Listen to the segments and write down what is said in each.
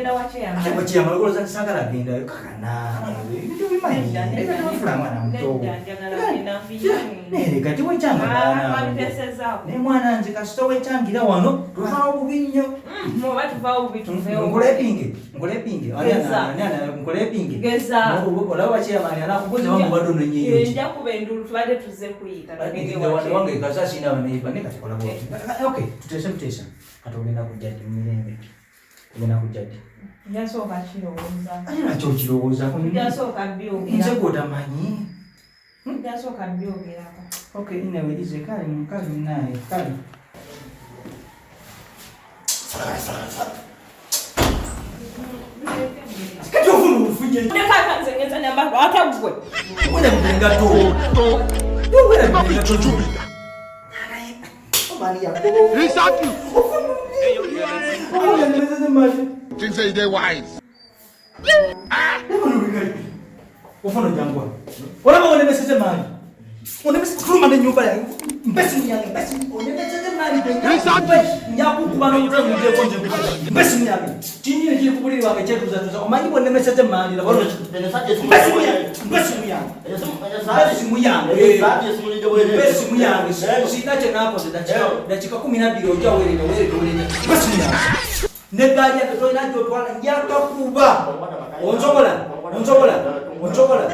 Tugenda wa chairman. Ate bwekiyamala olowooza nti saagala gendayo kakana ebintu bimanyi tewefula mwana muto. Nedda, njagala kugenda mbimanyi. Naye kati wekyanga Ah, ddala. twabiteesezaako. Naye mwana nze kasita wekyangira wano tuvaawo bubi nnyo. Oba tuvaawo bubi tuveewo. Nkulepinge, nkulepinge, Geza. nkulepinge. Geza. Olaba wakyeyamani anakubuuza wamubadde ononyeyo ki? Nja kuba endulu tubadde tuzze kuyiga. Tugende wa Wange chairman. kasa sina baneiba naye kati kola bwoti. Okay, tuteese tuteesa. Kati ogenda kujja ddi mu mirembe? Ogenda kujja ddi? Nja sooka kirowooza. Ate lwaki okirowoozaako? Nja sooka Nze byogerako. gw'otamanyi. Nja sooka byogerako. Okay, inawerize kale kale naye kale. Kati ofuna obufunye. Ndeka nze ngenza namba ate ggwe. Wena mbengato. Wena mbengato. Omani yakobo. Exactly. Ofuna nemezeze mali. Think say they wise. Ofuna jangwa. Olaba onemeseze mali. Onemeseze kuluma nenyumba yange. Mpesi yange, mpesi onemeseze mali. Exactly. Njakukuba n'omutwe nguggyeko nze nkukube. Mpesi yange. Kinyini kiri ku buliri bwange kyetuuzatuuza. Omanyi bw'onemeseze mali laba olwo. Mpesi yange, mpesi yange. Mpesi yange. Mpesi yange. Sirina kye naakoze dakiika 12 ojja weereta weereta weereta. Mpesi yange. Negaali yange tolina gy'otwala njakakuba. Onsobola? Onsobola? Onsobola?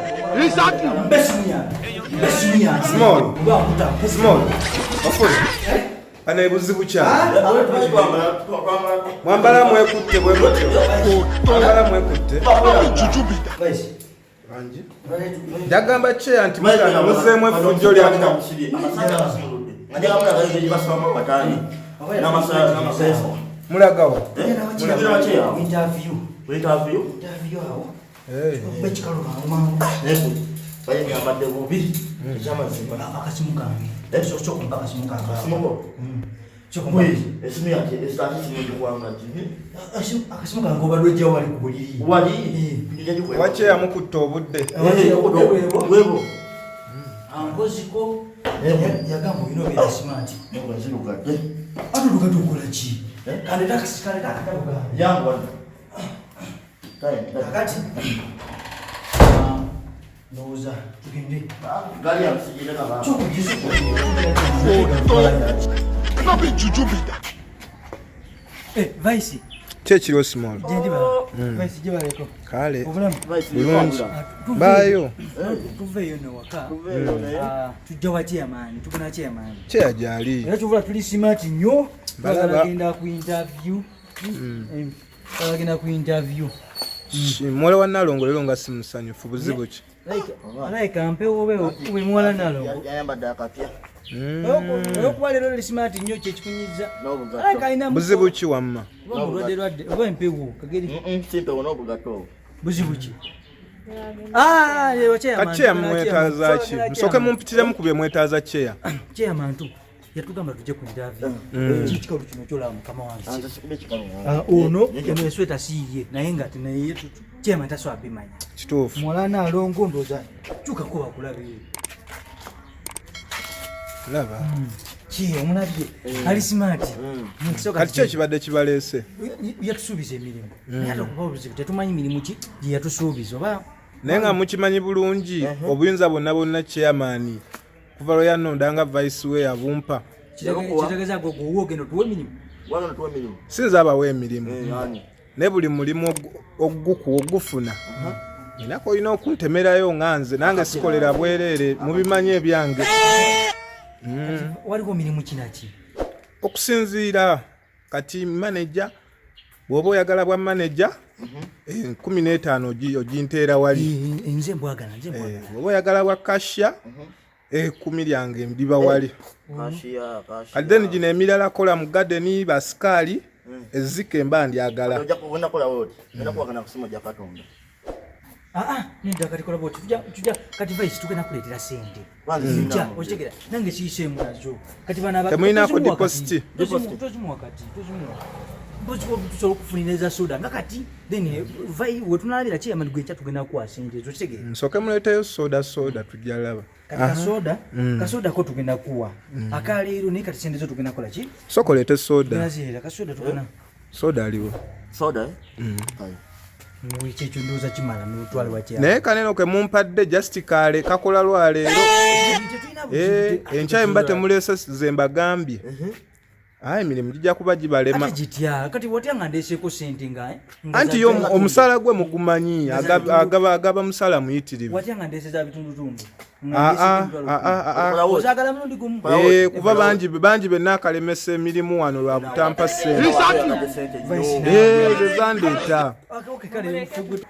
Exactly. Mpe simu yange. Mpe simu yange. Small. Oba nkuta. Small. Wafula. Bano ebuzibu kyabwe. Mwambala mwekutte bwe mutyo. Mwambala mwekutte. Vice. Bangi. Njagamba chair nti mutano muzeemu effujjo lyammwe. Mulagawa. Interview. Interview awo. Hey. Mpe ekikalu mangu mangu. Yambadde bubi ekyamazima. Akasimu kange. Sooka ompe akasimu kange. Sooka Mwe, ompe. esimu yange esitaki simu gye Akasimu kange obadde ojja wali ku buliri. wali Wa chair mukutte obudde. webo Ankoziko yagamba olina obeera smart. nzirugadde Ate olugati okola ki? Kaleeta akatabo kange. yangu wano. Kakati ndowooza tugende. Gali yansigire kaba. No be juju be that. Vice Ki ekiriwo small? gyendi bala. Vice gye baleko. Kale. Obulamu. Bulungi. Baayo. Tuveeyo newaka. Tujja wa chairman, tugenda chairman. Chair gyali. Era tuvula tuli smart nnyo. Balaba. Twagala genda ku interview. Twagala genda ku interview. Muwala wa Nalongo leero nga si musanyufu buzibu ki? Like ampewo obe ube muwala Nalongo. Yayambadde akapya. Olwokuba leero oli smart nnyo kyekikunyiza. N'obugatto. Like alina Buzibu ki wamma? Oba mulwadde lwadde oba empewo kageri Simpewo n'obugatto obwo. buzibu ki? Ah, leero chairman. Ka chair mwetaaza ki? Musooke mumpitiremu ku bye mwetaaza chair. Chairman tu yatugamba tujje ku interview. Kiki kikalu kino kyolaba mukama wange. Anze sikube kikalu. Ah, ono eno esweta si ye naye nga naye chairman tasobola bimanya. Kituufu. Muwala Nalongo ndowooza kyukako bakulabe. Laba. Ki omulabye ali smart. Kati ki ekibadde kibaleese? Yatusuubiza emirimu naye ate okuba obuzibu tetumanyi mirimu ki gye yatusuubiza oba Naye nga mukimanyi bulungi obuyinza bwonna bwonna chairman kuva lwe yannonda nga vice we yabumpa. Kitegeeza gwe gwe ogenda otuwa emirimu. Wano tuwa emirimu. Sinza abawa emirimu. Yani. Naye buli mulimu oggukuwa ogufuna. Nako olina okuntemerayo nga nze nange sikolera bwereere mubimanyi ebyange. Waliwo mirimu kinaki? Okusinziira kati manager bw'oba oyagala bwa manager 15 oginteera wali. Nze mbwagala nze mbwagala. Bw'oba oyagala bwa kasha 10 lyange ndiba wali. Kashiya, kashiya. Kati then gino emirala kola mu garden basikaali ezzike mba ndyagala. Ojja kubona kola woti. Ngenda kuwakana kusimu gya Katonda. Nedda kati kola bwoti tujja kati vice tugenda kuleetera ssente. Nja okitegera nange kiyiseemu nazo. Kati bano Temulinaako deposit? Tozimuwa kati tozimuwa. Mpozi ko tusobola okufunira eza soda nga kati then vai wetunalabira chairman gwe nkya tugenda kuwa ssente ezo okitegera. Nsooke muleeteyo soda soda tujja laba. Kati kasoda kasoda ko tugenda kuwa akaleero naye kati ssente zo tugenda kukola ki? Sooka oleete soda. Tugenda zireeta kasoda tugenda. Soda aliwo. Soda? Ekyo ndowooza kimala n'otwale wakya. Naye kaneno ke mumpadde just kale kakola lwaleero. Enkya mba temuleese ze mbagambye. Ayi emirimu gijja kuba gibalema. Ate gitya kati watya nga ndeeseeko sente nga anti yo omusala gwe mugumanyi agaba musala muyitirivu. Watya nga ndeese za bitundutundu. Ozaagala mulundi gumu. Kuba bangi benna akalemesa emirimu wano lwa butampa ssente. Ze zandeeta.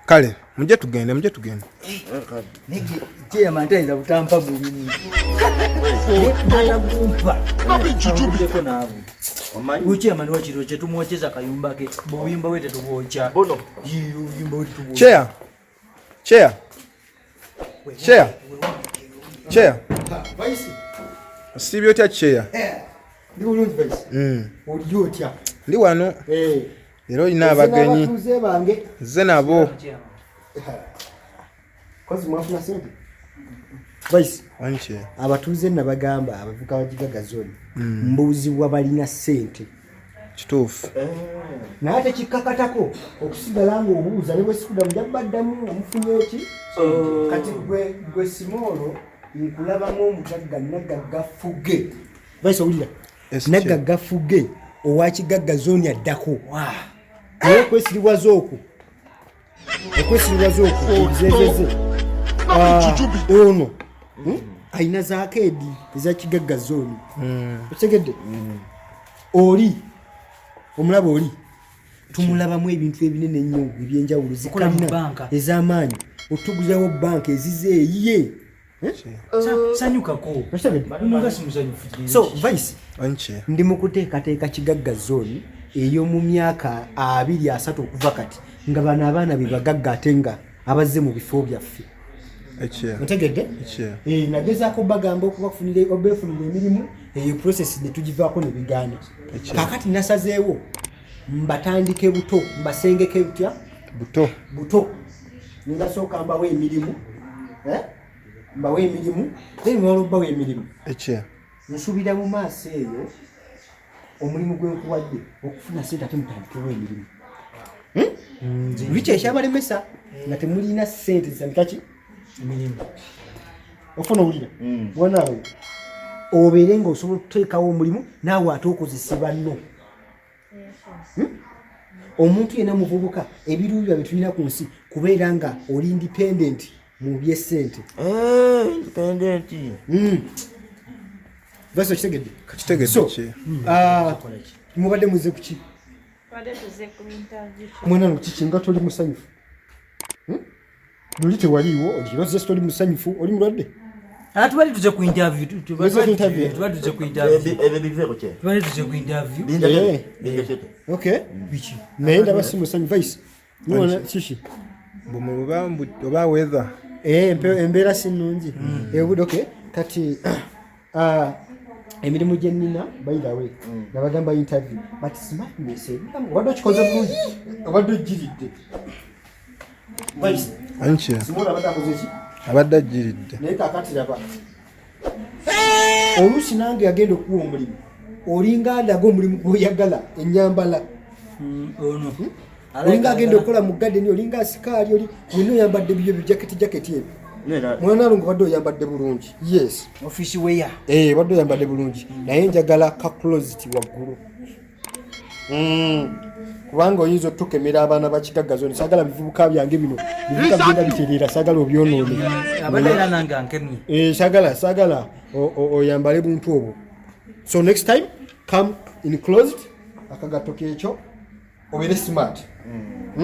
Kale mujje tugende mujje tugende. Chairman tayinza butampa mulimu. Atagumpa. Chairman wakiro kye tumwokyeza kayumba ke buyimba we tetubwokya. Chair. Chair. Chair. Chair. Vice. Siibye otya chair? Ndi bulungi Vice. Oli otya? Ndi wano. Era olina abagenyi. Abatuuze bange. Nze nabo. Kozi mwafuna ssente? Vice. Wanche. Abatuuze nabagamba abavuka ba Kigagga Zone. Mbuuzibwa balina ssente. Kituufu. Naye ate kikkakatako okusigala ng'obuuza ne bwe sikuddamu nja baddamu omufunye ki? Kati gwe Simoolo nkulabamu omugagga Nagagga Fuge. Vice owulira? Nagagga Fuge owa Kigagga Zone addako. Naye okwesiriwaza okwo ebizezeze. Ono alina zaakeedi eza Kigagga Zone. Okitegedde? Oli omulaba oli tumulabamu ebintu ebinene ennyo ebyenjawulo zikalina ez'amaanyi otuguzawo banka ezize eyiye. Sanyukako. So Vice, ndi mu kuteekateeka Kigagga Zone ey'omu myaka 23 okuva kati nga bano abaana be bagagga ate nga abazze mu bifo byaffe. Otegedde? Nagezaako bagamba okubafunira obeefunira emirimu eyo process ne tugivaako ne bigaana. Kaakati nasazeewo mbatandike buto mbasengeke butya buto ngasooka mbawe emirimu mbawe emirimu then mwalo mbawe emirimu. Nsuubira mu maaso eyo omulimu gwe nkuwadde okufuna ssente ate mutandikewo emirimu. Lwiki ekyabalemesa nga temulina ssente zitandika ki? Emirimu. Ofuna owulira? Wanaawe obeere ng'osobola okuteekawo omulimu naawe ate okozese banno. Omuntu yenna muvubuka ebiruubirwa bye tulina ku nsi kubeera nga oli independent mu by'essente. Independent. Vice okitegedde? Kitegedde ki? Mubadde muzze ku ki? Mwana no kiki nga toli musanyufu? Luli tewaliiwo ogiroze toli musanyufu oli mulwadde? Tubadde tuze ku interview. Tubadde tuze ku interview. Ebyo biveeko kye. Tubadde tuze ku interview. Okay. Naye ndaba si musanyufu Vice. Mwana kiki? Mbu oba weather. Embeera si nnungi. Okay. Kati emirimu gye nnina by the way nabagamba interview but smartness obadde okikoze bulungi obadde ogiridde. Vice. Simoolo abadde akoze ki? Abadde agiridde. Naye kaakati laba oluusi nange agenda okuwa omulimu olinga adaga omulimu gw'oyagala ennyambala. Olinga agenda okukola mu garden olinga asikaali oli wenna oyambadde byo bijaketi jaketi ebyo. Mwana alongo badde oyambadde bulungi. Yes. Office wear. Badde oyambadde bulungi. Naye njagala ka closet waggulu. Kubanga oyinza otukemera abaana ba Kigagga Zone. Saagala bivubuka byange bino. Bivubuka bigenda bitereera saagala obyonoone. Abadde era nange ankemye. Saagala oyambale buntu obwo. So next time come in closed akagatto kekyo obeere smart.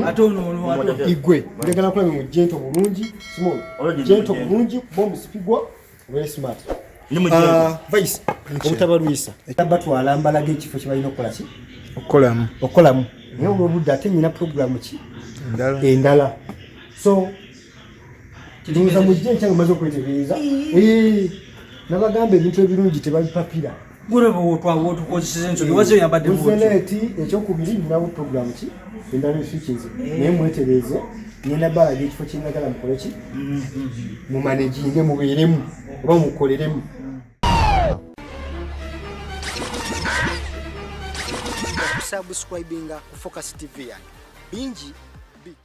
Ate ono igwe njagala kulaba mu gentle bulungi small gentle bulungi bomb sipigwa obeere smart. Vice obutabalwisa batwala mbalaga ekifo kye balina okukola ki? Okukolamu. Naye olw'obudde ate nnyina program ki? Endala. So ndowooza mujje enkya mumaze okwetegereza. Nabagamba ebintu ebirungi tebabipapira. Ekyokubiri ninawo program ki? Endala eswikinze. Naye mwetereeze ngenda balaga ekifo kye njagala mukole ki? Mumanaginge mubeeremu oba mukoleremu. Okusubscribinga ku Focus TV yange. Bingi.